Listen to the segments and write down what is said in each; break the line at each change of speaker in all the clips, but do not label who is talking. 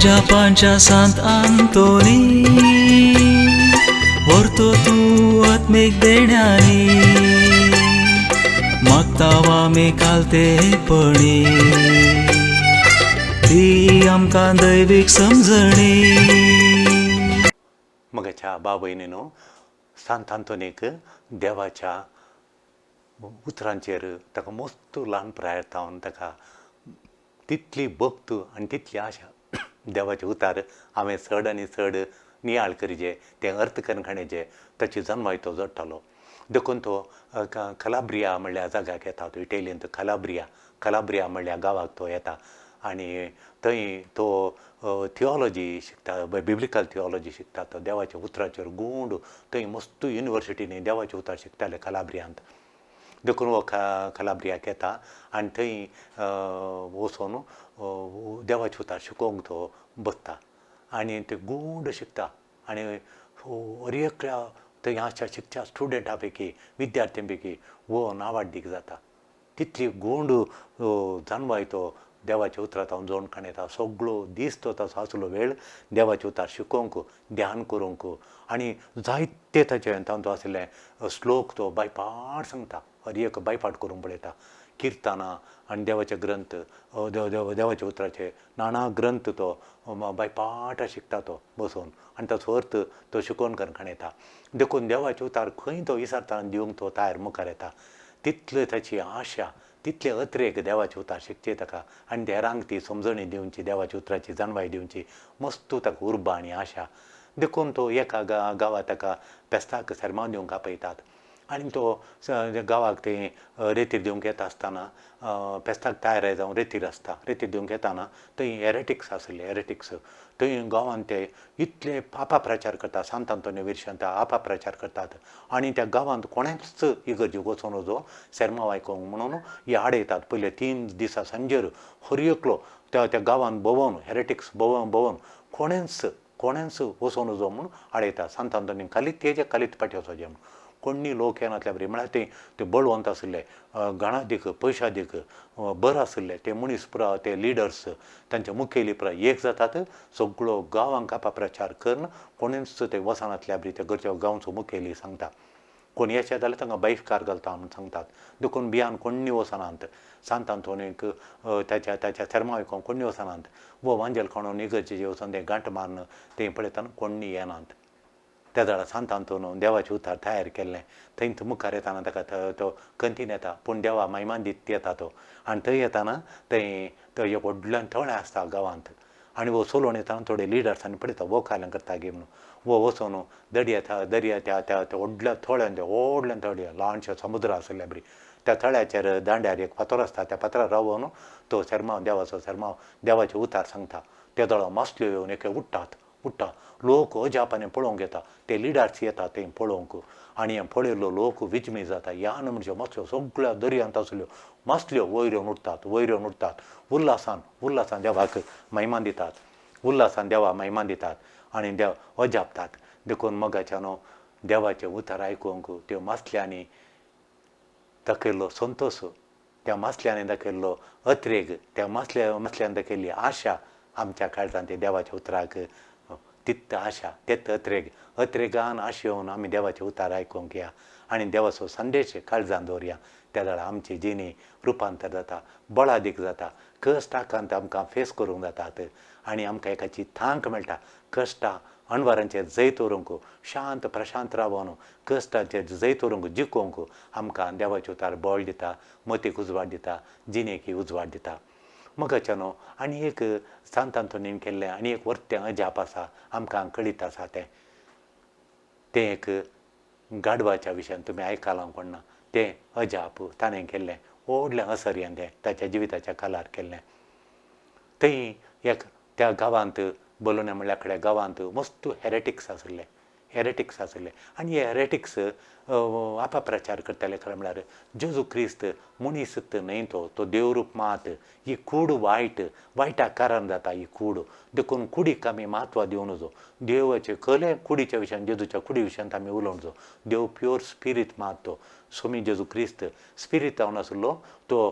अजापांच्या सांत आंतोनी, व्हरतो तूं आत्मीक देण्यांनी, मागता आमी कालतेपणी, ती आमकां दैवीक समजणी.
मगाच्या बाबयनीनो, सांत आंतोनीक देवाच्या उतरांचेर ताका मस्त ल्हान पिरायेर सावन ताका तितली भक्त आनी तितली आशा, देवाचे उतार हांवें चड आनी चड नियाळ करीजे, तें अर्थ करून काडचे, ताची जन्माय तो जोडटालो. देखून तो कलाब्रिया म्हणल्या जाग्याक येता. तो इटेलियंत कलाब्रिया, कलाब्रिया म्हणल्या गांवाक तो येता आनी थंय तो थियोलॉजी शिकता, बिब्लिकल थियोलॉजी शिकता. तो देवाच्या उतराचेर गूंड. थंय मस्त युनिवर्सिटींनी देवाचें उतर शिकताले कलाब्रियांत. देखून हो कलाब्रियाक येता आनी थंय वचून देवाचें उतर शिकोवंक तो बसता आनी ते गूंड शिकता आनी हर एकल्या थंय आसच्या शिकच्या स्टुडंटा पैकी, विद्यार्थ्यां पैकी हो नावाडदीक जाता. तितली गूंड जाणवाय तो देवाच्या उतरां हांव जोड काडटा. सगळो दीस तो ताचो आसलो वेळ देवाचें उतार शिकोवंक, ध्यान करूंक आनी जायते ताचे तातूंत आशिल्ले श्लोक तो बायपाट सांगता. हर एक बायपाट करूंक पळयता. किर्तनां आनी देवाचे ग्रंथ, देव देव देवाच्या उतराचे नाना ग्रंथ तो बायपाट शिकता तो बसून आनी ताचो अर्थ तो शिकोवन करून येता. देखून देवाचे उतार खंय तो विसरता दिवंक तो तयार मुखार येता. तितली ताची आशा, तितले अत्रेक देवाचे उतार शिकचे ताका आनी हेरांक ती समजणी दिवची, देवाच्या उतराची जाणवाय दिवची, मस्त ताका उर्बा आनी आशा. देखून तो एका गांवांत ताका फेस्ताक सेर्मांव दिवंक आपयतात आनी तो गांवाक ते रेतीर दिवंक येता आसतना, फेस्ताक तयार जावन रेतीर आसता, रेतीर दिवंक येताना थंय हेरेटिक्स आसले. हेरेटिक्स थंय गांवांत ते इतले अपप्रचार करतात, सांत आंतोनी विरशांत अपप्रचार करतात आनी त्या गांवांत कोणेंच इगर्जेक वचून वचो, सेर्मांव आयकोंक म्हणून हे आडयतात. पयले 3 दिसा सांजेर हर एकलो त्या त्या गांवांत भोंवन, हेरेटिक्स भोंवन भोंवन कोणेंच कोणेंच वचोन वचो म्हूण आडयतात. सांत आंतोनी खालीत तेजे खालीत फाटीं वचोचें म्हूण कोण्णी लोक येनातल्या बरी. म्हळ्यार ते ते बळवंत आशिल्ले, गणादीक पयशादीक बरो आशिल्ले ते मनीस पुरा, ते लिडर्स, तांचे मुखेली पुरा एक जातात. सगळो गांवांक अपप्रचार करून कोणेंच ते वचनातल्या बरी ते घरच्या गांवचो मुखेली सांगता. कोण येशे जाल्यार तांकां बहिश्कार घालता म्हूण सांगतात. देखून भियान कोण्णी वचनात. सांत आंतोनीक ताच्या ताच्या सेर्मांव आयकोंक कोण्णी वचनात. वो वांजेल कोणून इगर्जेचे वचून ते गांठ मारून ते पळयतना कोण्णी येनात. त्या वेळार सांत आंतोन देवाचें उतार तयार केल्लें. थंय मुखार येताना ताका तो कंतीन येता, पूण देवा महिमान दीत येता तो. आनी थंय येताना थंय थंय एक व्हडलें तळें आसता गांवांत आनी वो चलोवन येताना थोडे लिडर्सांनी पळयता, वो काल्यां करता गे म्हणून. वो वचून दर्या त्या दर्या त्या त्या त्या व्हडल्या तळ्यान, त्या व्हडल्या तळ्या, ल्हानशें समुद्र आशिल्ल्या बरी, त्या तळ्याचेर दांड्यार एक फातर आसता. त्या फातरार रावोन तो सेर्मांव, देवाचो सेर्मांव, देवाचें उतार सांगता. त्या दळा मासल्यो येवन एक उडटात उडटा. लोक अजापाने पळोवंक येता. ते लिडर्स येता ते पळोवंक आनी हें पळयल्लो लोक विजमी जाता. यान म्हणजे मासल्यो सगळ्या दर्यांत आसल्यो मासल्यो वयर येवन उडटात, वयर येवन उडटात. उल्हासान उल्हासान देवाक महिमा दितात, उल्हासान देवा महिमा दितात आनी देव अजापतात. देखून मोगाच्यानो, देवाचें उतर आयकूंक त्यो मासल्यांनी दाखयल्लो संतोश, त्या मासल्यांनी दाखयल्लो अत्रेग, त्या मासल्यान दाखयल्ली आशा, आमच्या काळजांत ते देवाच्या उतराक तित आशा, तेत अत्रेग, अत्रेगान आशेवन आमी देवाचें उतार आयकूंक या आनी देवाचो संदेश काळजान दवरया. त्या वेळार आमची जिणी रुपांतर जाता, बळादीक जाता. कश्ट आकांत आमकां फेस करूंक जातात आनी आमकां एकाची तांक मेळटा कश्टां अणवारांचेर जैत व्हरूंक. शांत प्रशांत रावन कश्टांचेर जैत व्हरूंक, जिखोवंक आमकां देवाचें उतार बळ दिता, मतीक उजवाड दिता, जिणेक उजवाड दिता. मोगाच्यानो, आनी एक सांत आंतोनीन केल्लें आनी एक वर्तें अजाप आसा, आमकां कळीत आसा तें. तें एक गाडवाच्या विशयान तुमी आयकलां कोण ना. तें अजाप ताणें केल्लें, व्हडलें असर्यान तें ताच्या जिविताच्या कालार केल्लें. थंय एक त्या गांवांत, बोलोन्या म्हणल्या कडेन गांवांत मस्त हेरेटिक्स आशिल्ले, हेरेटिक्स आशिल्ले आनी हे हेरेटिक्स अपप्रचार करताले. खरें म्हळ्यार जेजू क्रिस्त मनीस न्हय तो, तो देवरूप मात. ही कूड वायट, वायटाक कारण जाता ही कूड. देखून कुडीक आमी म्हत्व दिवं नजो. देवाचे कले कुडीच्या विशयान, जेजूच्या कुडी विशयांत आमी उलोवंक नजो. देव प्योर स्पिरीत मात. तो सोमी जेजू क्रिस्त स्पिरीत जावन आसलो तो,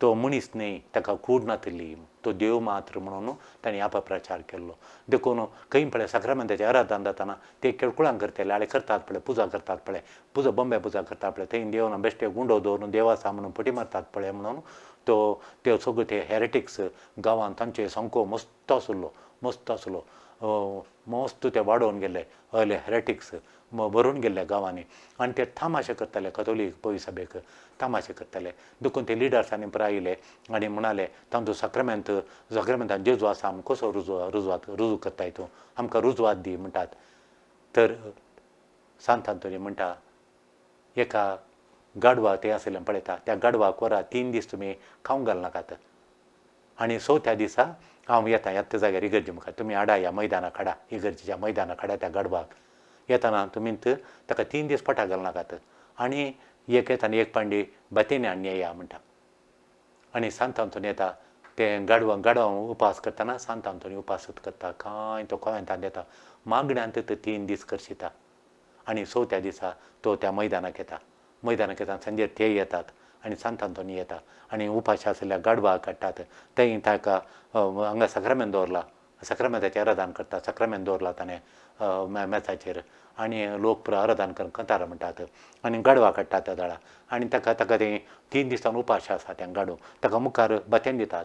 तो मनीस न्हय, ताका कूड नातिल्ली. तो देव मात्र म्हणून तांणी अपप्रचार केल्लो. देखून खंय पळय साक्रामेंताचें आराधन जाताना ते केळकुळां करतले आळे करतात पळय, पुजा करतात पळय, पुजा बॉम्बे पुजा करतात पळय, थंय देवना बेश्टे गुंडो दवरून देव आसा म्हणून फटी मारतात पळय म्हणून तो त्यो सगळे ते हेरेटिक्स गांवांत तांचे सामको मस्त आसलो, मस्त आसलो, मस्त ते वाडोवन गेल्ले हयले हेरेटिक्स भरून गेल्ले गांवांनी आनी ते तामाशे करताले कथोलीक पयसभेक तामाशे करताले. देखून ते लिडर्सांनी पुराय आयले आनी म्हणाले तांचो साक्रामेंत साक्रामेंतान जेजू आसा आमी कसो रुजू रुजवात रुजू करताय तूं, आमकां रुजवात दी म्हणटात. तर सांत आंतोनी म्हणटा एका गाडवा ते आशिल्लें पळयता त्या गाडवाक वरा 3 दीस तुमी खावंक घालनाकात आनी चवथ्या दिसा हांव येता ह्या त्या जाग्यार इगर्जे मुखार तुमी हाडा ह्या मैदानाक हाडा इगर्जेच्या मैदानाक हाडा त्या गाडवाक येताना तुमी ताका 3 दीस पोटाक घालनाकात आनी एक येताना एक पांडी बातेनी हाडून येया म्हणटा. आनी सांत आंतोनी येता तें गाडवां गाडवां उपास करतना सांत आंतोनी उपासत करता कांय तो कोवेंतांत येता मागण्यांत तो 3 दीस करशिता आनी चवथ्या दिसा तो त्या मैदानाक येता. मैदानाक येता सांजेर ते येतात आनी सांत आंतोनी येता आनी उपाशी आशिल्ल्या गाडवाक काडटात थंय ताका हांगा साक्रामेंत दवरला, साक्रामेंताचें आराधन करता, साक्रामेंत दवरला ताणें मेजाचेर आनी लोक पुरो आराधन करून कंतार म्हणटात आनी गाडवा काडटात त्या दळा आनी ताका ताका तें 3 दिसान उपाश आसा त्या गाडू ताका मुखार बातेन दितात,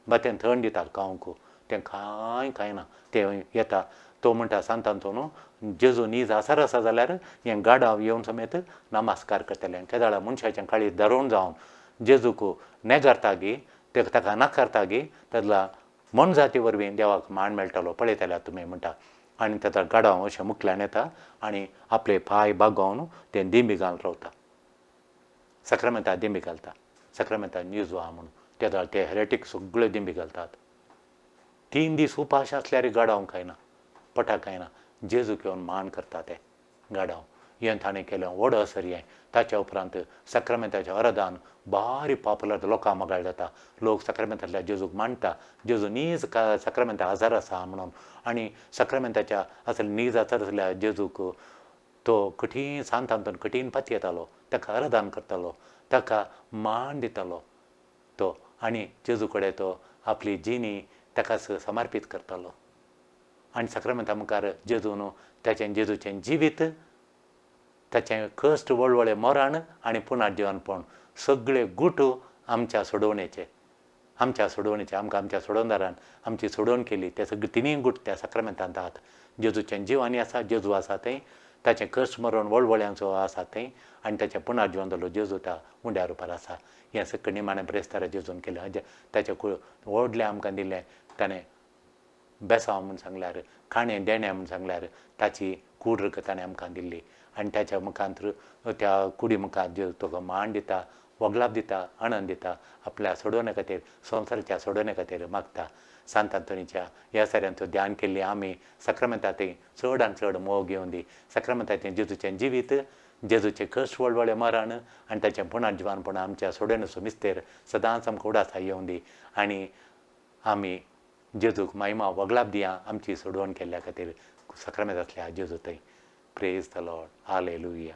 बातेन थंड दितात खावंक, तें कांय खायना. तें येता तो म्हणटा सांत आंतोन जेजू नीज आसार आसा जाल्यार हें गाडाव येवन समेत नमस्कार करतलें. केदाळा मनशाचें काळीज धरून जावन जेजूक नेगारता गी ते ताका नाकारता गी तेदला मनजाती वरवीं देवाक मान मेळटलो पळयतल्या तुमी म्हणटा. आनी ताका गाडाव अशें मुखल्यान येता आनी आपले पांय बागोवन तें दिंबी घालून रावता, साक्रामेंता दिंबी घालता, साक्रामेंता नीज आहा म्हणून तेदळा ते हेरेटीक सगळे दिंबी घालतात. 3 दीस उपास आसल्यार गाडावंक खायना, पोटाक खायना, जेजूक येवन मान करता ते गाडाव. हें ताणें केलें व्हड असर हें. ताच्या उपरांत साक्रामेंताचें आराधन भारी पॉपुलर लोकां मोगाळ जाता, लोक साक्रामेंतांतल्या जेजूक मानता, जेजू नीज साक्रामेंता आजार आसा म्हणून आनी साक्रामेंताच्या असले नीज आजार आसल्या जेजूक तो कठीण सांत आंतोन कठीण पातयेतालो, ताका आराधन करतालो, ताका मान दितालो तो आनी जेजू कडेन तो आपली जिणी ताका समर्पीत करतालो. आनी साक्रामेंता मुखार जेजून ताचें जेजूचें जिवीत ताचें कश्ट वळवळे मरण आनी पुनर्जीवनपण सगळे गुट आमच्या सोडोवणेचे, आमच्या सोडोवणेचे, आमकां आमच्या सोडोवणदारान आमची सोडोवण केली ते सगळे तिनूय गुट त्या साक्रामेंतांत आहात. जेजूचें जिवानी आसा, जेजू आसा थंय, ताचें कश्ट मरण वळवळ्यांचो आसा थंय आनी ताचें पुनर्जीवन जाल्लो जेजू त्या उंड्या रुपार आसा. हें सगळें निमाणें ब्रेस्तारा जेजून केलें, ताचें व्हडलें आमकां दिलें ताणें बेसांव म्हूण सांगल्यार, खाणें देणें म्हूण सांगल्यार ताची कूड रगत ताणें आमकां दिल्ली आनी ताच्या मुखांत त्या कुडी मुखार जेजू तुका मान दिता, वगलाप दिता, आनंद दिता, आपल्या सोडोवणे खातीर संवसाराच्या सोडोवणे खातीर मागता. सांत आंतोनीच्या ह्या साऱ्यांचो ध्यान केल्ली आमी साक्रामेंतांत चड आनी चड मोग घेवन दी. साक्रामेंतांत जेजूचें जिवीत, जेजूचें कश्ट वळवळे मरण आनी ताचें पुनर्जीवनपण आमच्या सोडोवणेचो मिस्तेर सदांच आमकां उडासा येवन दी आनी आमी जेजूक मायमा वगलाप दिया आमची सोडवण केल्ल्या खातीर साक्रामेंतांतल्या जेजू थंय. Praise the Lord, hallelujah.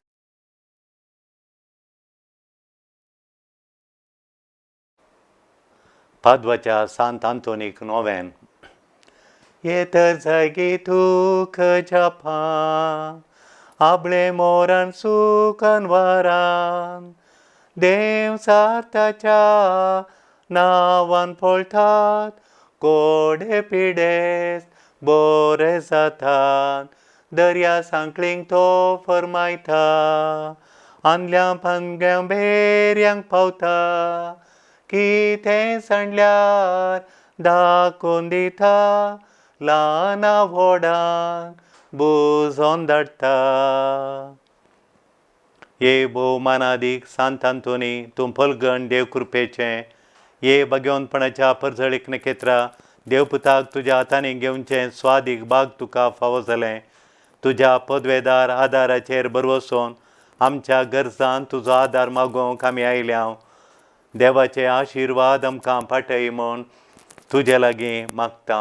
पादवाच्या सांत आंतोनीक नोवेन. ये तर जागी तूक जपां आपले मोरान सुखान वारान देव सार्थाच्या नांवान पळटात कोडे पिडेस्त बोरे जातात दर्या सांकळींक तो फरमायता आंदल्या पांगल्या बेऱ्यांक पावता कितें सांडल्यार दाखोवन दिता ल्हाना व्हडांक बुजोवन धाडटा. हे भोवमानादीक सांत आंतोनी तूं फलगण देव कृपेचें, हे भाग्यवंतपणाच्या परजळीक नखेत्रा देवपुताक तुज्या हातांनी घेवचें स्वादीक बाग तुका फावो जालें. तुज्या पदवेदार आदाराचेर भरवसून आमच्या गरजान तुजो आदार मागोवंक आमी आयल्या. देवाचे आशिर्वाद आमकां पाटय म्हूण तुजे लागीं मागता.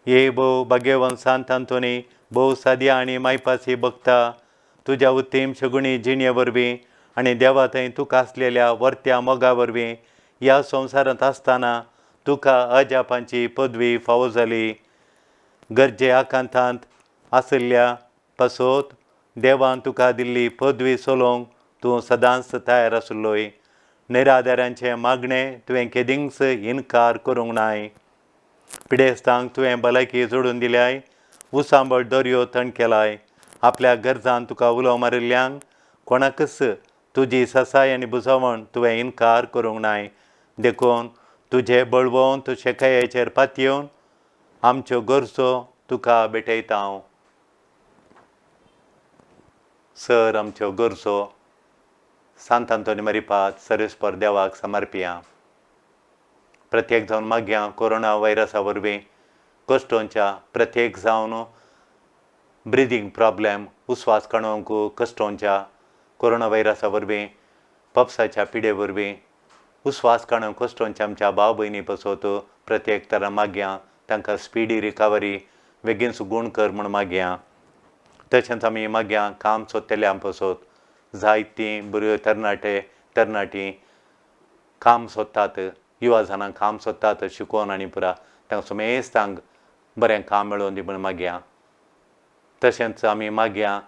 हे भोव भाग्यवंत सांत आंतोनी, भोव साद्या आनी मायपासी भक्ता, तुज्या उत्तीम शगुणी जिणे वरवीं आनी देवा थंय तुका आसलेल्या वर्त्या मोगा वरवीं ह्या संवसारांत आसतना तुका अजापांची पदवी फावो जाली. गरजे आकांतांत आशिल्ल्या पासत देवान तुका दिल्ली पदवी चलोवंक तूं सदांच तयार आशिल्लोय. निराधारांचें मागणें तुवें केदींच इनकार करूंक नाय. पिडेस्तांक तुवें भलायकी जोडून दिल्याय, उसांबळ दर्यो थंड केलाय. आपल्या गरजान तुका उलो मारिल्ल्यांक कोणाकच तुजी ससाय आनी बुजवण तुवें इनकार करूंक नाय. देखून तुजे बळवंत शेकायेचेर पातयेवन आमच्यो गरजो तुका भेटयता हांव. सर आमच्यो गरजो सांत आंतोनी मारिपाद सर्वेस्पर देवाक समर्पिया. प्रत्येक जावन मागया कोरोना व्हायरसा वरवीं कश्टोंच्या प्रत्येक जावन ब्रिदींग प्रॉब्लेम उस्वास काडूंक कश्टोंच्या कोरोना व्हायरसा वरवीं पप्साच्या पिडे वरवीं उस्वास काडूंक कश्टोंच्या आमच्या भाव भयणी पासत प्रत्येक तरा मागया तांकां स्पिडी रिकवरी बेगीन गूण कर म्हूण मागया. तशेंच आमी मागया काम सोदतल्या पासत जायतीं बऱ्यो तरणाटे तरणाटीं काम सोदतात, युवा जाणां काम सोदतात शिकोवन आनी पुरा तांकां सुमेस्तांक बरें काम मेळोवन दी म्हूण मागया. तशेंच आमी मागया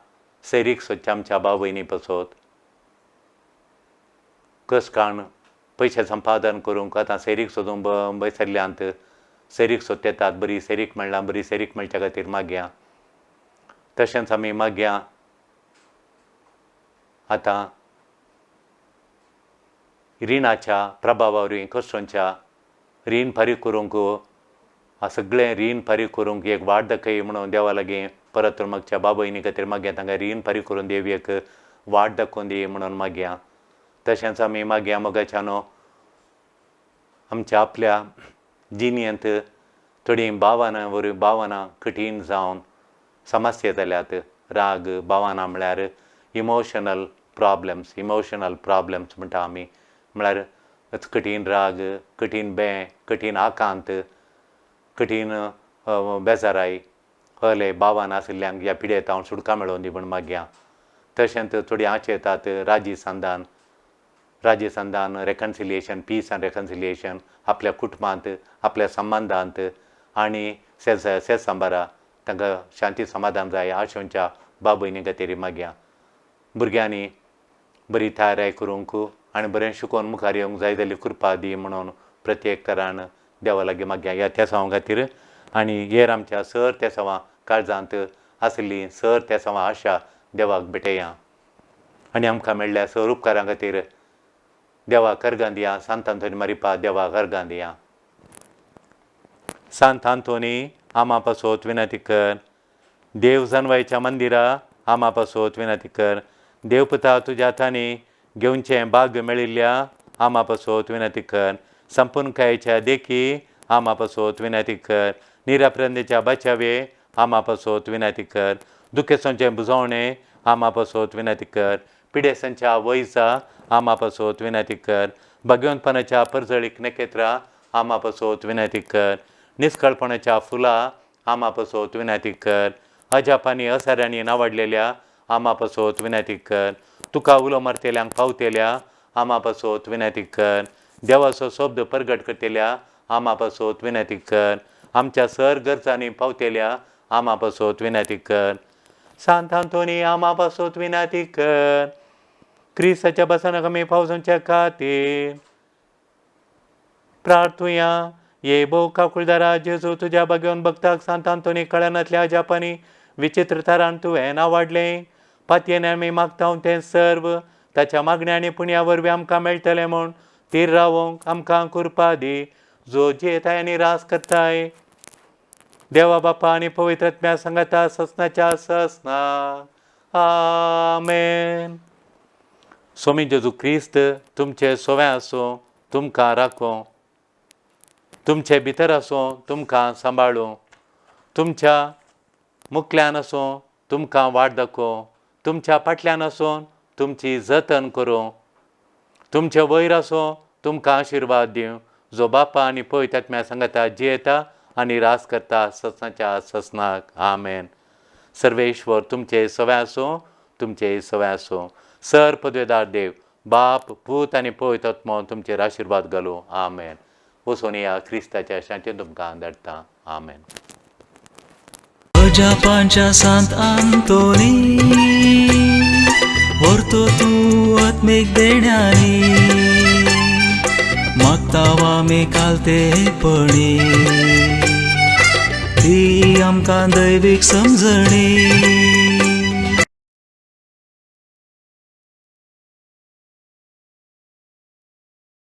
सैरीक सोदच्या आमच्या भाव भयणी पासत कस काण पयशे संपादन करूंक आतां सैरीक सोदूंक बसल्ल्यांत सैरीक सोदता येतात, बरी सैरीक मेळना, बरी सैरीक मेळच्या खातीर मागया. तशेंच आमी मागया आतां रिणाच्या प्रभावा वरवीं कश्टोंच्या रीण फारीक करूंक सगळें रीण फारीक करूंक एक वाट दाखय म्हणून देवा लागीं परत मागच्या बाबयनी खातीर मागया तांकां रीण फारीक करून देव एक वाट दाखोवन दी म्हणून मागया. तशेंच आमी मागया मोगाच्यानो आमच्या आपल्या जिणेंत थोडीं भावनां वरवीं भावनां कठीण जावन समस्या जाल्यात. राग भावनां म्हळ्यार इमोशनल प्रॉब्लम्स, इमोशनल प्रॉब्लम्स म्हणटा आमी, म्हळ्यार कठीण राग, कठीण बें, कठीण आकांत, कठीण बेजाराय हले भावनां आशिल्ल्यांक ह्या पिडेंत हांव सुटका मेळोवन दी म्हूण मागया. तशेंच थोडीं आंच येतात राजी संदान, राजी संदान रेकन्सिलिएशन, पीस आनी रेकन्सिलिएशन आपल्या कुटुंबांत, आपल्या संबंदांत आनी सेज सांबारा तांकां शांती समाधान जाय आशोंच्या बाबयनी खातीर मागया. भुरग्यांनी बरी तयाराय करूंक आनी बरें शिकोवन मुखार येवंक जाय जाल्यार कृपा दी म्हणून प्रत्येक तरान देवा लागीं मागया ह्या तेसांवा खातीर. आनी हेर आमच्या सर तेसांवां काळजांत आशिल्ली सर तेसांवां आशा देवाक भेटया आनी आमकां मेळ्ळ्या सर उपकारां खातीर देवाक अर्गां दिया. सांत आंतोनी मारिपा देवाक अर्गां दिया. सांत आंतोनी आमा पासत विनंती कर. देव जनवायच्या मंदिरा आमा पासत विनंती कर. देवपुता तुज्या हातांनी घेवचें भाग्य मेळिल्ल्या आमा पासत विनंती कर. संपूर्णकायेच्या देखी आमा पासत विनंती कर. निराप्रंदेच्या बचावे आमा पासत विनंती कर. दुखेसांचें बुजवणें आमा पासत विनंती कर. पिडेसांच्या वयजा आमा पासत विनंती कर. भगवंतपणाच्या परजळीक नखेत्रां आमा पासत विनंती कर. निस्कळपणाच्या फुलां आमा पासत विनंती कर. अजापांनी असाऱ्यांनी नावाडलेल्या आमा पासत विनंती कर. तुका उलो मारतल्यांक पावतल्या आमा पासत विनंती कर. देवाचो शब्द परगट करतल्या आमा पासत विनंती कर. आमच्या सर गरजांनी पावतल्या आमा पासत विनंती कर. सांत आंतोनी आमा पासत विनंती कर. क्रिस्ताच्या बसनाक आमी पावसाच्या खातीर प्रार्थुया. ये भोव काकुळदारा जेजू तुज्या भाग्यवन भक्ताक सांत आंतोनी कळनातल्या अजापांनी विचित्र तरान तुवें नावाडलें. पातयेन आमी मागता तें सर्व ताच्या मागण्या आनी पुण्या वरवीं आमकां मेळटलें म्हूण तीर रावोंक आमकां कृपा दी, जो जियेताय आनी रास करताय देवा बापा आनी पवित्र आत्म्या सांगाता ससनाच्या ससना. आमेन. स्वामी जेजू क्रिस्त तुमचे सोवें आसूं, तुमकां राखूं, तुमचे भितर आसूं, तुमकां सांबाळूं, तुमच्या मुखल्यान आसूं तुमकां वाट दाखोवं, तुमच्या फाटल्यान आसून तुमची जतन करूं, तुमचे वयर आसूं तुमकां आशिर्वाद दिवं, जो बापा आनी पवित्र आत्म्या सांगाता जियेता आनी रास करता ससनाच्या ससनाक. आमेन. सर्वेश्वर तुमचे सवे आसूं, तुमचे सवे आसूं. सर पदवेदार देव बाप पूत आनी पवित्र आत्मो तुमचेर आशिर्वाद घालूं. आमेन. वचून ह्या क्रिस्ताच्या शांतीन तुमकां धाडटा. आमेन.
अजापांच्या सांत आंतोनी, व्हरतो तूं आत्मीक देण्यांनी, मागता आमी कालतेपणी, ती आमकां दैवीक समजणी.